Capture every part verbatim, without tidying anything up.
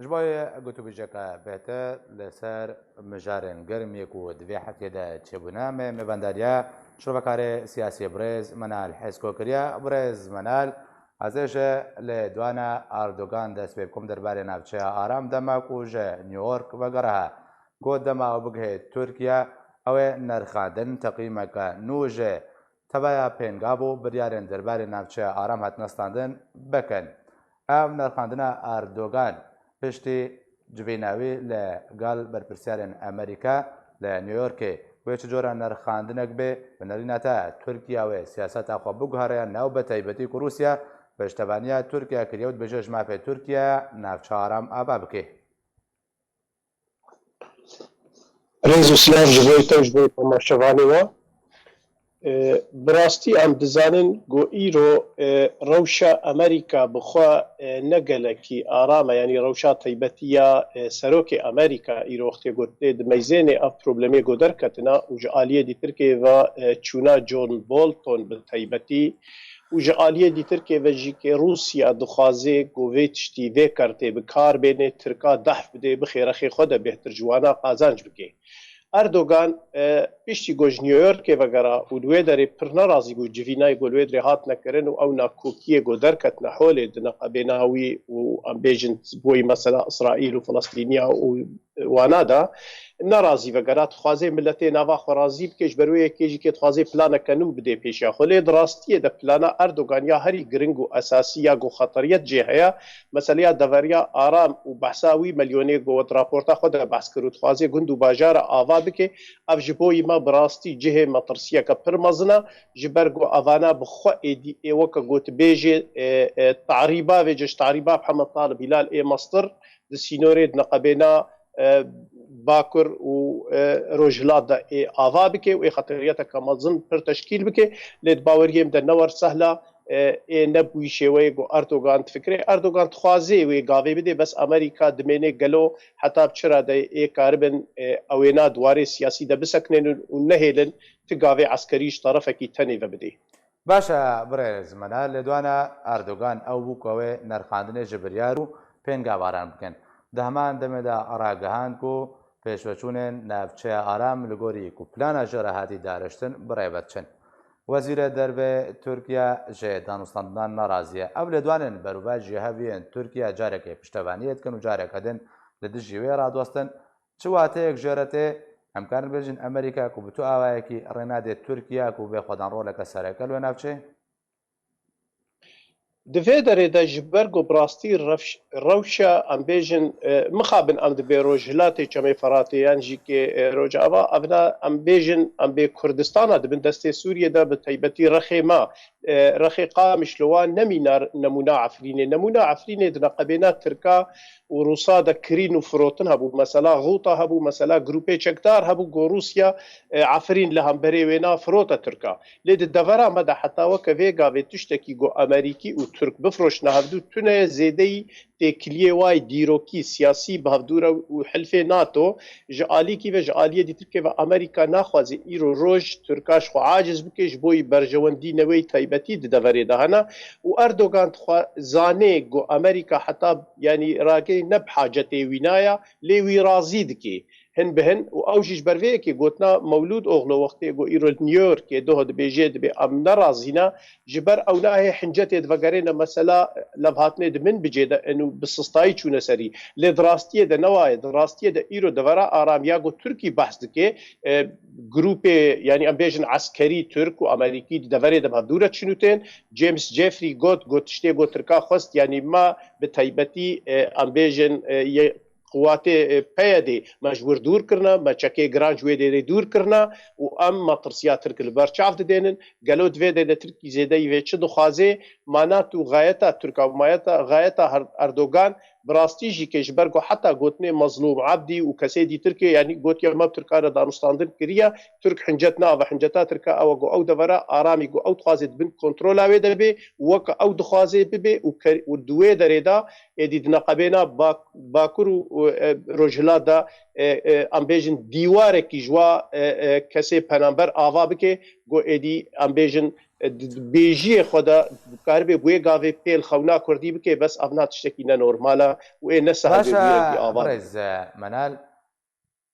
Ji bo gotûbêjeke bêhtir li ser mijarên germ yê ku di vê hefteyê de çêbûne, me mêvandariya şrovekarê siyasî birêz Menal Hesko kiriye. Birêz Menal, ez ê ji li dwana Erdogan dest pê bikim derbarê navçeya Aram dema ku ji New York vegeriha. Got dema ew bigihê Tirkiye, ew ê nirxandin teqîmeke nû ji tebeya pêngab û biryarên derbarê navçeya Aram hatine standin bikin. Ev nirxandina Erdogan piştî civîna wî li gel berpirsiyarên Amerîka li New Yorkê wê çi cora nirxandinek bê, bi nerîna te Tirkiye wê siyaseta xwe biguhere yan ne û bi taybetî ku Rûsya piştevaniya Tirkiye kiriye û dibêje ji mafê Tirkiye navçeya Aram ava bike. Rêz û silav ji bo te û ji bo temaşevanê we. E, bi rastî em dizanin ku îro, e, rewşa Amerîka bi xwe, e, ne gelekî aram e, yanî rewşa taybetî ya, e, serokê Amerîka îro wextê ku tê dimeyzênê ev problemê ku derketina û ji aliyê dîtirkê ve, e, çûna John Bolton bi taybetî û ji aliyê dîtirkê ve jî kê Rûsya dixwaze ku vê tiştî, vê kertê bi kar bêne, Tirka dehf bidê, bixê rexê xwe de bêhtir ji wana qazanc bike. Erdogan, e, piştî ku ji New Yorkê vegera û li wê derê pir nerazî bû civînayê ku li wê derê hatine kirin û ew nakokiyê ku derketine holê di neqebêna wî û em bêjin boyî mesela Îsraîl û Filistîniya û wana de nerazî vegera, dixwaze miletê nava xwe razî bike, ji ber wê yekê jî kê dixwaze planeke nû bidê pêşiya xwe. Lê di rastiyê de plana Erdogan ya herî giring û esasî ya ku xeteriyet jê heye, meseleya deveriya Aram û behsa wî milyonê ku di raporta xwe de behs kir û dixwaze gund û bajara ava bike, ev ji bo yî me bi rastî cihê metirsiyeke pir mezin e, ji ber ku evana bi xwe êdî ê weke gotibêjê, e, e, tarîba vê cih, tarîba Mihemed Talib Hîlal ê mestir di sînorê di neqebêna, e, Bakur û, e, Rojhilat de ê ava bike û ê xeteriyeteke mezin pir teşkîl bike. Lê di baweriyê min de ne wer sehla, e, ê ne bi wî şêweyê ku Erdogan difikire. Erdogan dixwaze wê gavê bide, bes Amerîka dimêne gelo heta bi çi radeyê ê karibin, e, ewêna di warê siyasî de biseknênin û nehêlin ti gavê eskerî ji terefekî tenê ve bidê. Baş e, birêz Menal, lê dwana Erdogan ew bû ku ew ê nirxandinê ji biryar û pêngavaran bikin. Di heman demê de ragihand ku pêşveçûnên navçeya Aram li gorî ku plana jê re hatî dariştin bi rê ve diçin. Wezîrê Derve Tirkiye ji danûstandinan nerazî ye. Ev lêdwanên berûve jî hev yên Tirkiye carekê piştevaniyê dikin û careke din li dijî wê radiwestin. Çi wateyek jê re tê? Em karin bêjin Amerîka ku bi tu awayekî rê nade Tirkiye ku bê xwedan roleke sereke li wê navçeyê? Di vê derê de ji ber ku bi rastî rewş-, rewşa, em bêjin, e, mixabin em dibê Rojhilatê Çemê Feratê yan jî kê, e, Rojava, evna em bêjin em bê Kurdistana dibin destê Sûriyê de bi taybetî Rexê me, e, Rexê Qamişlo wa nemîna nemûna Efrînê. Nemûna Efrînê di neqebêna Tirka û Rûsa de kirîn û firotin hebû. Mesela Xûta hebû, mesela grûpê çekdar hebû ku Rûsya, e, Efrîn li hemberê wêna firote Tirka. Lê di devera me de heta weke vê gavê tiştekî ku Amerîkî û Tirk bifroşne hevdû tune ye, zêdeyî têkiliyê wayî dîrokî, siyasî bi hevdû re û hilfê nato ji alîkî ve, ji aliyê dîtirkê ve Amerîka naxwaze îro roj Tirka ji xwe aciz bike, ji bo yî berjewendî neweyî taybetî di deverê de hene û Erdogan dixwa-, zanê ku Amerîka heta, yanî ragê ne bi hacetê wîna ya, lê wî razî dike. Hin bi hin û ew jî ji ber vê yekê gotina Mewlûd Oxlo wextê ku îro li New Yorkê doh dibêje dibê em nerazî ne, ji ber ew nahê hincetê divegerêne mesela levhatinê di min bicê de in û bi sistayî çûne serî. Lê di rastiyê de ne wa ye. Di rastiyê de îro devera aramiya ku Tirkî behs dike, e, grûpê, yanî em bêjin eskerî Tirk û Amerîkî di deverê de bi hevdû re çin û tên. James Jeffrey got, got tiştê got Tirka xwest, yanî me bi taybetî, e, em bêjin, e, ye-, Quwatê, e, P Y D'ê me ji wir dûr kirine, me çekê giran ji wê derê dûr kirine û em metirsiya Tirk li ber çav didênin. Gelo di vê derê de Tirkî zêdeyî vê çi dixwaze? Ma NATO û xayeta Tirka û mayeta, xayeta Her-, Erdogan bi rastî jî kê ji ber ku heta gotinê Mezlûm Ebdî û kesê dîtirkê, yanî gotiye me bi Tirka re danûstandin kiriye, Tirk hincet nave, hinceta Tirka ew e ku ew devera aramî ku ew dixwaze di bin kontrola wê de be û weke ew dixwaze bibe û ke-, û di wê derê de êdî di neqebêna Bak-, Bakur û, û, e, Rojhilat de, e, e, em bêjin dîwarekî ji wa, e, e, kesê penamber ava bike, ku êdî em bêjin e, di, di bêjiyê xwe de karibê bi wê gavê pêl xewna kurdî bike, bes ev na tiştekî ne normal e û ê ne sehil bê bi wî rengî ava. Birêz Menal,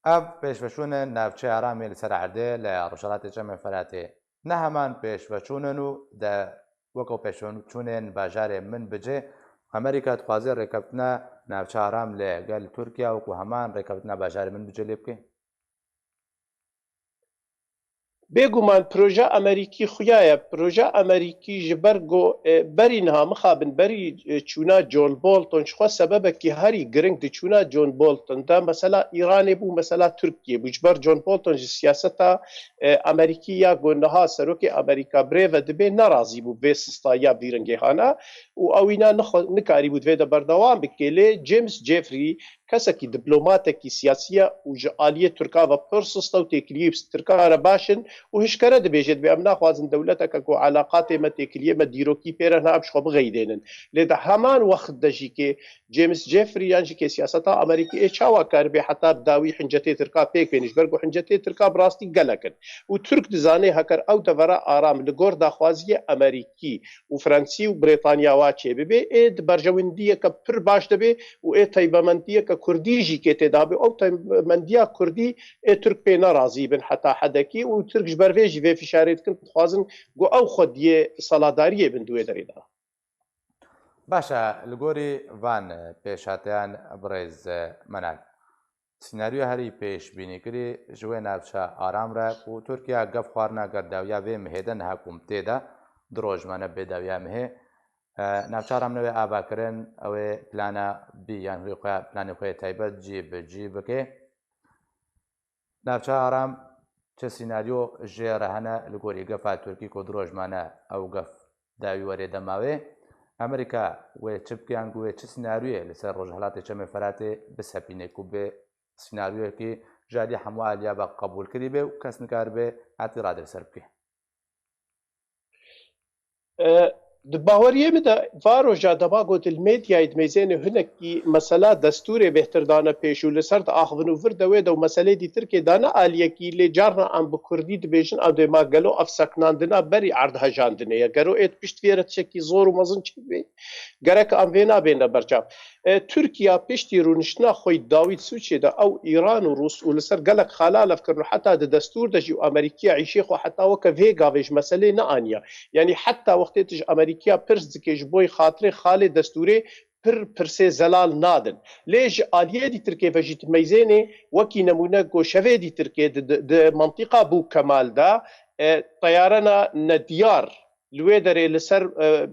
ev pêşveçûn in navçeya Ramê li ser erdê li Rojhelatê Çemê Feratê. Ne heman pêşveçûn in û de weko pêşveçûnên bajarê Minbicê, Amerîka dixwaze rêkeftina navçeya Ram li gel Tirkiye weko heman rêkeftina bajarê Minbicê lê bike? Bêguman proje Amerîkî xuya ye. Proje Amerîkî ji ber ku, e, berî niha mixabin, berî, e, çûna John Bolton ji xwe sebebekî herî giring di çûna John Bolton de mesela Îranê bû, mesela Tirkiye bû. Ji ber John Bolton ji siyaseta, e, Amerîkî ya ku niha serokê Amerîka birêve dibe nerazî bû vê sistayiya vî ringê hana û ew îna nixwe-, nikarîbû di vê de berdewam bike. Lê James Jeffrey kesekî diplomatekî siyasî ye û ji aliyê Tirka ve pir sist e û têkiliyê Tirka re baş in û hişkere dibêje, dibê em naxwazin dewleteke ku eleqatê me, têkiliyê me dîrokî pê re hene, em ji xwe bixeydênin. Lê di heman wext de jî kê James Jeffrey yan jî kê siyaseta Amerîkî ê çawa karibe heta bi dawî hincetê Tirka pêk bêne, ji ber ku hincetê Tirka bi rastî gelek in û Tirk dizane heker ew devera aram li gor daxwaziyê Amerîkî û Fransî û Brêtanya wa çêbibe, ê di berjewendiyeke pir baş de be û ê taybemendiyeke Kurdî jî kê tê de be. Ew taybemendiya Kurdî ê Tirk pê nerazî bin heta hedekî û Tirk ji ber vê jî vê fişarê dikin, dixwazin ku ew xwediyê seladariyê bin di wê derê de. Baş e, li gorî van pêşhateyan birêz Menal, sînaryoya herî pêşbînîkirî ji wê navçe aram re ku Tirkiye gef xwarina ger dawiya vê mihê de niha ku em tê de du roj mane bê dawiya mihê, e, navçe aram newê avakirin, ew ê plana bî yan wê xwe, planê xwe yê taybet cî bi cî bike. Navçe aram çi sînaryo jê re hene li gorî gefa Tirkî ku du roj mane ew gef dawî were dema wê? Amerîka wê çi bike yan ku wê çi sînaryoyê li ser Rojhelatê Çemê Feratê bisepîne ku bê sînaryoyekî ji aliyê hemû aliya ve qebûlkirî be û kes nikaribe îtîradê li ser bike? E, di baweriyê min de va roja dema ku di medyayê dimeyzêne hinekî mesela destûrê bêhtir dane pêş û li ser diaxivin û vir de wê de û meselê dîtirkê dane aliyekî, lê carna em bi kurdî dibêjin, ew dê ma gelo ev seknandina berî erdhejandinê ye? Gero ê di pişt vê re tiştekî zor û mezin çêbê? Gerek em vê nabêne berçav. E, Tirkiya piştî rûniştina xwe yî dawî di Sûçê de ew Îran û Rûs û li ser gelek xala levkirin û heta di destûr de jî û Amerîkiya îşê xwe heta weke vê gavê ji meselê neaniya. Yanî heta wextê tu ji Amerîkiya pirs dikê ji bo xatirê xalê destûrê pir pirsê zelal nadin. Lê ji aliyê dîtirkê ve jî tu meyzênê wekî nemûne ku şevê dîtirkê di, di, di mantîqa Bû Kemal de, e, teyarena nediyar li wê derê li ser, e,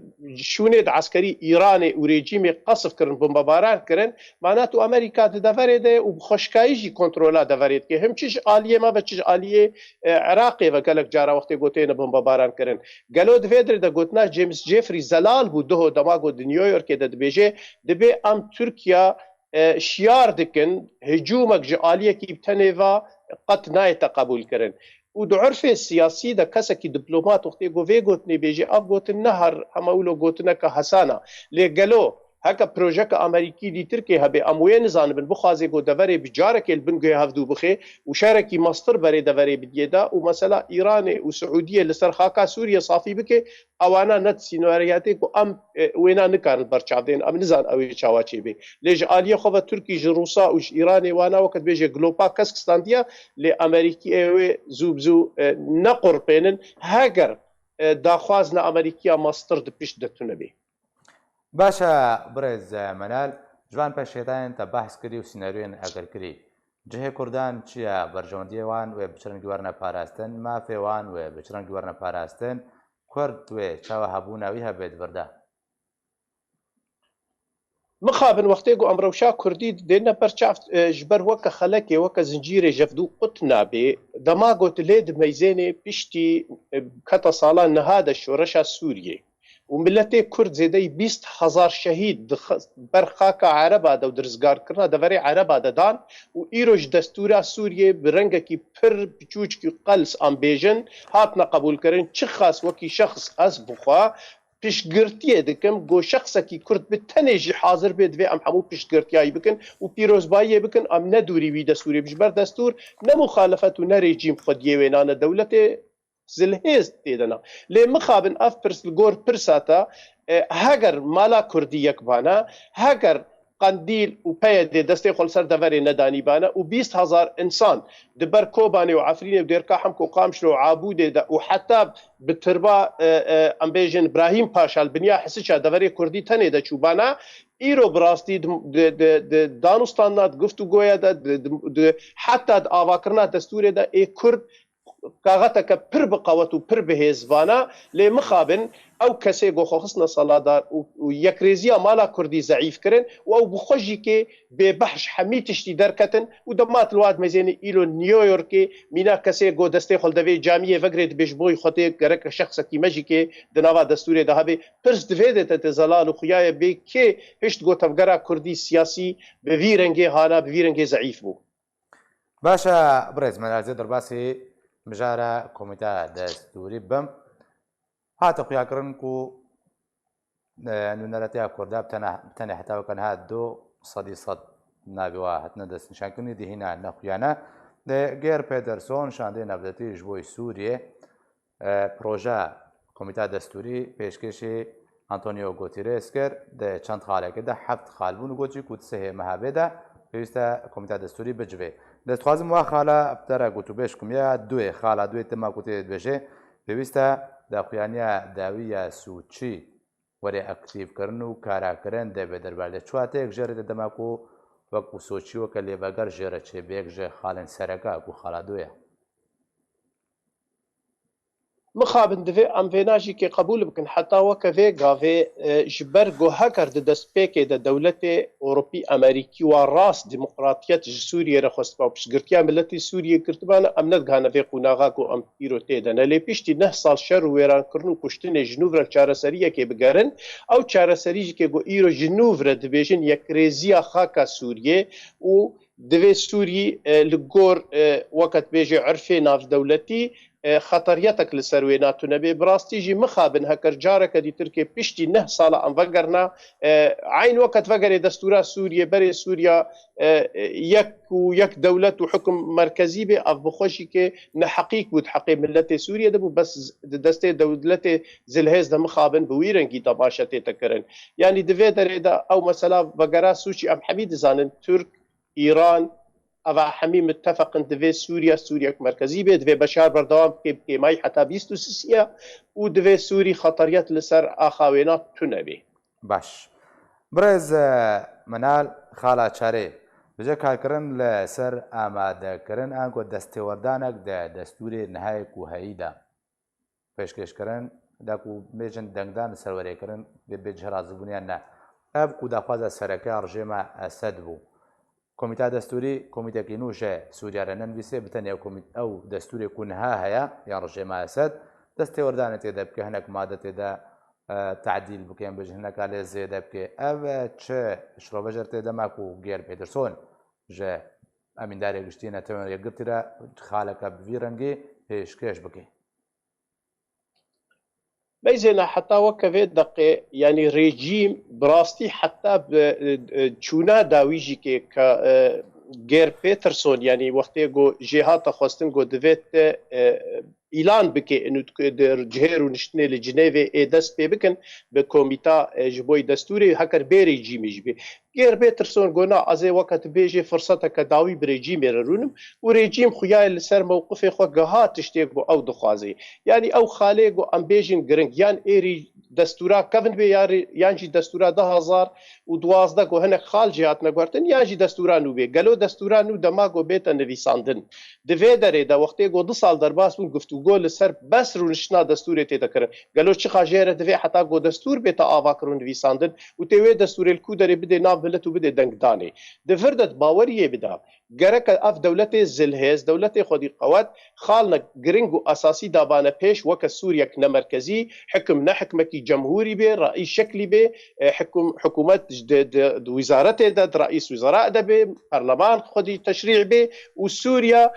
şûnê di eskerî Îranê û rejîmê qesf kirin, bombebaran kirin, mana tu Amerîka di deverê de ye û bi xweşkayî jî kontrola deverê dike. Him çi ji aliyê me ve çi ji aliyê, e, Iraqê ve gelek cara wextê gotêne bombebaran kirin. Gelo di vê derê de gotina James Jeffrey zelal bû, duho dema got di New Yorkê de dibêje, dibê em Tirkiya, e, şiyar dikin, hicûmek ji aliyekî bi tenê ve qet nayête qebûlkirin. Û di urfê siyasî de kesekî diplomat wextê ku vê gotinê bêje, ev gotin ne her hema wilo gotineke hesan e. Lê gelo heke projeke Amerîkî dîtirkê hebe, em wê nizanibin, bixwaze ku deverê bi carekê li bin guhê hevdû bixe û şerekî mestir berê deverê bidiyê de û mesela Îranê û Siûdiyê li ser xaka Sûriye safî bike, ewana ne di sînoriyetê ku em, e, wêna nikarin berçavdên, em nizan ew ê çawa çêbê. Lê ji aliyê xwe ve Tirkî ji Rûsa û ji Îranê wana weke dibêje glopa kesk standiye, lê Amerîkî ê wê zû bi zû, e, nequrpênin, heger, e, daxwazina Amerîkiya mastir di pişt de tune bê. Baş e, birêz Menal, ji van pêşhêtayên te behs kirî û sînaryoyên agirkirî. Cihê Kurdan çi ye? Berjewendiyê wan wê bi çi rengî werine parastin? Mafê wan wê bi çi rengî werine parastin? Kurd wê çawa hebûna wî hebe di vir de? Mixabin wextê ku em rewşa Kurdî dêne ber çav, e, ji ber weke xelekê, weke zincîrê jevdû qut nabê. Dema got lê dimeyzênê piştî, e, keta sala niha de şoreşa Sûriyê û miletê Kurd zêdeyî bîst hezar şehîd di xe-, ber xaka Ereba de û di rizgarkirina deverê Ereba de dan û îro ji destûra Sûriyê bi rengekî pir piçûçkî qels an bêjin hatine qebûlkirin. Çiqas wekî şexs ez bixwe piştgirtiyê dikim, ku şexsekî Kurd bi tenê jî hazir bê, divê em hemû piştgirtiya wî bikin û pîrozbayiyê bikin. Em ne dûrî wî destûrê bin. Ji ber destûr ne muxalefet û ne rejîm xwediyê wê nane. Dewletê zilhêz tê de ne. Lê mixabin ev pirs li gor pirsa te, e, heger mala kurdî yek bana, heger Qendîl û P Y D destê xwe li ser deverê nedanîbane û bîst hezar insan di ber Kobanê û Efrînê û Dêrka Hemk û Qamişlo û Abûdê de û heta bi tirba, e, e, em bêjin Brahîm Paşa li biniya Hisiça deverê kurdî tenê de çûbana, îro bi rastî di, di, di, di danûstana, di guftûgoya de, di, di, di, heta di avakirina destûrê de ê kurd kaxeteke pir bi qewet û pir bi hêz vana, lê mixabin ew kesê ku xwe xistine seladar û, û yekrêziya mala kurdî zeîf kirin û ew bi xwe jî kê bêbehş hemî tiştî derketin û dema tu li wa dimezênî îlo New Yorkê mîna kesê ku destê xwe li devê camiyê vegirê dibê ji bo xwe tê gerek şexsekî me jî kê di nava destûrê de hebe. Pirs divê de te, te zelal û xuyaye bê kê hişt ku tevgera kurdî siyasî bi vî rengê hana, bi vî rengê zeîf bû. Baş e, birêz Meral Zê derbasî mijara Komîteya Destûrî bim. Hate xuyakirin ku, e, nûneretiya Kurda bi tene, bi tenê heta weke niha du sedî sed navê wa hatine destnîşankirinê, dî hîna nexuyane. E, Geir Peterson, şandê navdetî ji bo Sûriyê, e, proje Komîteya Destûrî pêşkêşî Antonio Guterres kir, di çend xalekê de heft xal bûn û got jî ku di sihê meha vê de pêwîst e Komîteya Destûrî bicivê. Ez dixwazim wa xala bi te re gotûbêj bikim ya duê, xala duê dema ku tê dibêje, pêwîst e daxuyaniya dawî ya Sûçî were aktîvkirin û karakirin dê bê derbal de. Çi wateyek jê re dê dema ku wek û Sûçî weke lêveger jê re çêbe, yek ji xalên sereke ku xala duê ye. Mixabin divê em vêna jî kê qebûl bikin. Heta weke vê gavê, e, ji ber ku heger di destpêkê de dewletê Ewropî, Amerîkî wa rast demokratiyet ji Sûriyê re xwestiba û piştgirtiya miletê Sûriyê girtibane, em nedigihane vê qonaxa ku em îro tê de ne. Lê piştî neh sal şer û wêrankirin û kuştinê ji nû re çareseriyekê bigerin, ew çareserî jî kê ku îro ji nû re dibêjin yekrêziya xaka Sûriyê û divê Sûrî, e, li gor, e, weke dibêje irfê navdewletî, e, xeteriyetek li ser wê natune bê. Bi rastî jî mixabin heker careke dîtir kê piştî neh sala em vegerna, e, eyn weke vegerê destûra Sûriyê, berê Sûriya, e, e, yek û yek dewlet û hukum merkezî bê, ev bi xwe jî kê neheqîk bû di heqê miletê Sûriyê de bû, bes di destê dewletê zilhêz de mixabin bi wî rengî temaşe tête kirin. Yanî di vê derê de ew mesela vegera Sûçî em hemî dizanin, Tirk, Îran, eva hemî mitefeqin divê Sûriye, Sûriyek merkezî bê, divê Beşar berdewam bike bi kêmayî heta bîst û sisiya û divê Sûrî xeteriyet li ser axa wêna tune bê. Baş. Birêz, e, Minal Xala Çarê, bije karkirin li ser amadekirin ango destêwerdanek di destûrê nihayê ku heyî de pêşkêşkirin, da ku bêjin dengdan li ser werê kirin, bê bê cihê razîbûniyan ne. Ev ku daxwaza sereke ya rejêma Esed bû. Komîta Destûrî, komîtekî nû ji Sûriye re nenivîsê, bi tenê ew komît-, ew destûrê ku niha heye, ya rejêma Esed, destêwerdanê tê de bike, hinek made tê de, e, tedîl bike, yan bêjin hineka lê zêde bike. Ev, e, çi şirovê jê re tê dema ku Geir Peterson ji Emîndarê Giştî Netewên Yekgirtî re xaleke bi vî rengî pêşkêş bike? Beyzêna heta weke vê deqê, yanî rejîm bi rastî heta bi, e, e, çûna dawî jî kê ke, e, Geir Peterson, yanî wextê ku jê hate xwestin ku divê te, e, îlan bike û di cihê rûniştinê li Cinêvê ê dest pê bikin, bi komîta, e, ji bo destûrê heker bê rejîmê jî bê. Geir Peterson got na, ez ê weke tu bêjê firseteke dawî bi rejîmê re rûnim û rejîm xuya ye li ser mewqifê xwe giha tiştê ku ew dixwazê. Yanî ew xalê ku em bêjin giring, yan êrî destûra kevin bê ya rê-, yan jî destûra du hazar û duwazdeh ku hinek xal jê hatine guhertin, yan jî destûra nû bê. Gelo destûra nû dema ku bête nivîsandin? Di vê derê de wextê ku du sal derbas bûn, guftûgo li ser bes rûniştina destûrê tête kirin. Gelo çiqa jê re divê heta ku destûr bête avakirin û nivîsandin û tê wê destûrê li ku derê bidê nav milet û bidê dengdanê? Di vir de di baweriyê bide. Gereke ev dewletê zilhêz, dewletê xwedî qewet, xalnek giring û esasî dabane pêş, weke Sûriyek nemerkezî, hikim ne hikmekî cemhûrî bê, reîs şeklî bê, e, hikum-, hikûmet di, di, di wîzaretê de, di reîs wîzera de bê, perleman xwedî teşrî bê û Sûriya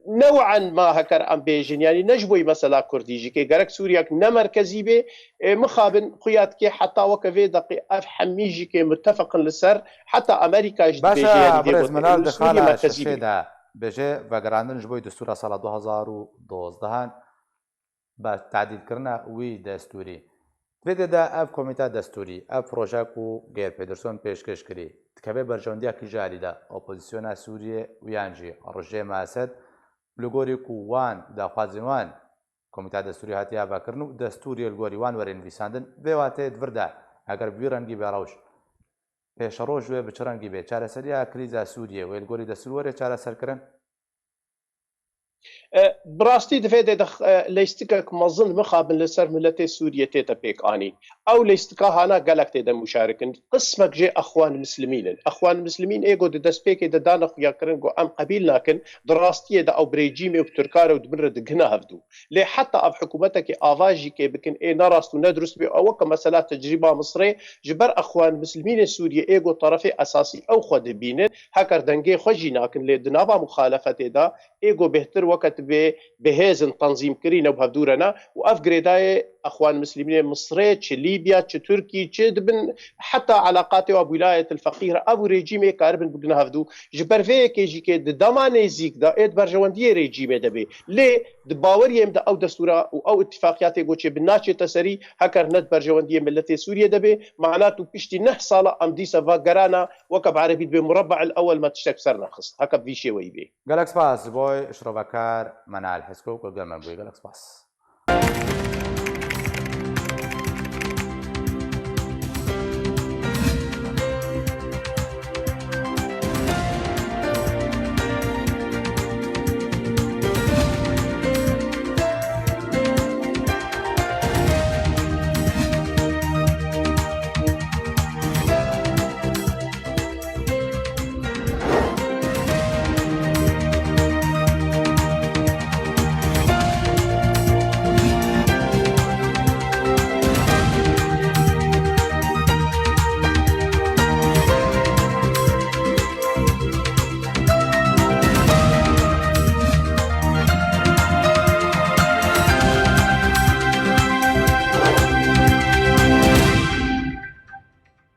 new'en ma heker em bêjin, yanî ne ji bo mesela Kurdî jî kê gerek Sûriyek ne merkezî bê, e, mixabin xuya dikê heta weke vê deqê ev hemî jî kê mutefeqin li ser, heta Amerîka jî dibêje, yanî vê birêz gotê Minal û di Sûriye xala merkezî şeşê bê. De bêje vegerandin ji bo destûra sala du hazar û dozdeh an bi tedîlkirina wî destûrî. Di vê dê de ev komîta destûrî, ev proje ku Geir Pedersen pêşkêş kirî, dikeve berjewendiyekî ji alî de opozisyona Sûriyê û yan jî rejîma Esed, li gorî ku wan daxwazên wan komîta destûrî hatiye vekirin û destûrê li gorî wan were nivîsandin, vê wateyê di vir de eger bi vî rengî bê rewş, pêşeroj wê bi çi rengî bê? Çareseriya krîza Sûriyê wê li gorî destûr were çareserkirin? E, bi rastî di vê dê de, e, leyistikek mezin mixabin li ser miletê Sûriyê tête pêk anîn. Ew leyistika hana gelek tê de muşarik in. Qismek jê exwan mislimîn in. Exwan mislimîn ê ku di destpêkê de dane xuyakirin ku em qebîl nakin, di rastiyê de ew bi rejîmê û bi Tirka re û di bin re digihine hevdû. Lê heta ev hikûmetekê ava jî kê bikin ê ne rast û ne dirust bê, ew weke mesela tecrîba Misirê ji ber exwan mislimînê Sûriyê ê ku terefê esasî ew xwe dibînin, heker dengê xwe jî nakin, lê di nava muxalefetê de ê ku bêhtir weke tu bê bihêz in tenzîmkirî ne û bi hevdû re ne û ev girêdayê exwan mislimînê Misirê, çi Lîbya, çi Tirkî, çi dibin heta elaqatê wa bi wîlayetil feqîh re, ev û rejîmê karibin bigine hevdû. Ji ber vê yekê jî kê di dema nêzîk de ê di berjewendiyê rejîmê de bê. Lê di baweriyê min de ew destûra û ew îtîfaqiyatê goçê bi naçête serî, heker ne di berjewendiyê miletê Sûriyê de bê, mana tu piştî neh sala em dîsa va gerana, weke bi erebî dibê murabba el ewel me tiştek ser nexist. Heke bi vî şêweyî bê. Gelek spas ji bo şirovekar Menal Hesko ku gel me bûye. Gelek spas.